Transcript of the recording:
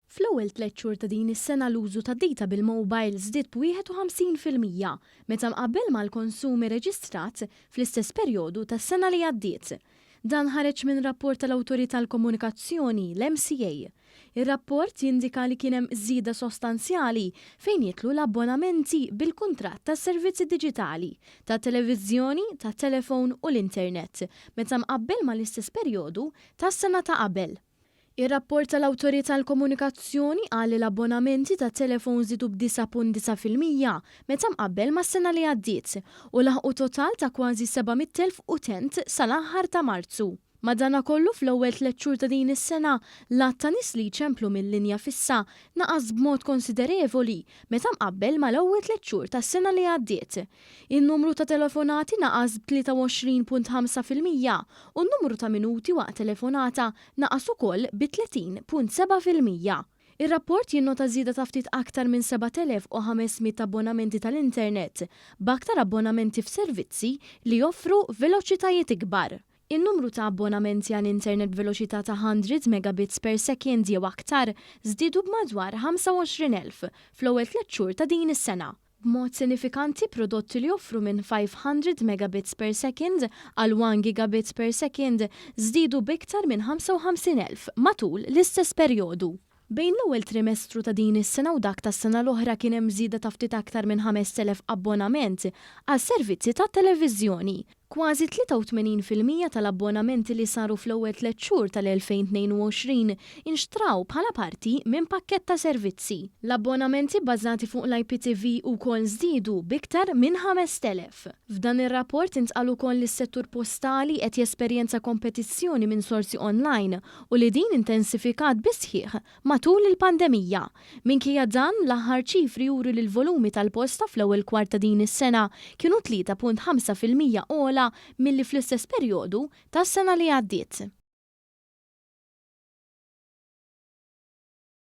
Fl-ewwel tlett xhur ta' din is-sena l-użu ta' data bil-mobile żdied b'51% meta mqabbel mal-konsum irreġistrat fl-istess perjodu tas-sena li għaddiet. Dan ħareġ minn rapport tal-Awtorità għall-Komunikazzjoni, l-MCA. Ir-rapport jindika li kien hemm żieda sostanzjali fejn jidħlu l-abbonamenti bil-kuntratt tas-servizzi diġitali, tat-televiżjoni, tat-telefon u l-internet meta mqabbel mal-istess perjodu tas-sena ta' qabel. Ir-rapport tal-Awtorità għall-Komunikazzjoni qal li l-abbonamenti tat-telefon żdiedu b'9.9% meta mqabbel mas-sena li għaddiet u laħqu total ta' kważi 700,000 utent sal-aħħar ta' Marzu. Madanakollu fl-ewwel tlett xhur ta' din is-sena l-għadd ta' nies li jċemplu mil-linja fissa naqas b'mod konsiderevoli meta mqabbel mal-ewwel tlett xhur tas-sena li għaddiet. In-numru ta' telefonati naqas b'23.5% u n-numru ta' minuti waqt telefonata naqas ukoll bi 30.7%. Ir-rapport jinnota żieda ta' ftit aktar minn 7,500 abbonamenti tal-internet, b'aktar abbonamenti f'servizzi li joffru veloċitajiet ikbar. In-numru ta' abbonamenti għal internet b'veloċità ta' 100 megabits per second jew aktar żdiedu b'madwar 25,000 fl-ewwel tlett xhur ta' din is-sena. B'mod sinifikanti prodotti li joffru minn 500 megabits per second għal 1 gigabit per second żdiedu b'iktar minn 55,000 matul l-istess perjodu. Bejn l-ewwel trimestru ta' din is-sena u dak tas-sena l-oħra kien hemm żieda ta' ftit aktar minn 5,000 abbonament għal servizzi tat-televiżjoni. Kważi 83% tal-abbonamenti li saru fl-ewwel tlett xhur tal-2022 inxtraw bħala parti minn pakkett ta' servizzi. L-abbonamenti bbażati fuq l-IPTV wkoll żdiedu b'iktar minn 5,000. F'dan ir-rapport intqal ukoll li s-settur postali qed jesperjenza kompetizzjoni minn sorsi online u li din intensifikat bis-sħiħ matul il-pandemija. Minkejja dan, l-aħħar ċifri juru li l-volumi tal-posta fl-ewwel kwart ta' din is-sena kienu 3.5% ogħla milli fl-istess perjodu tas-sena li għaddiet.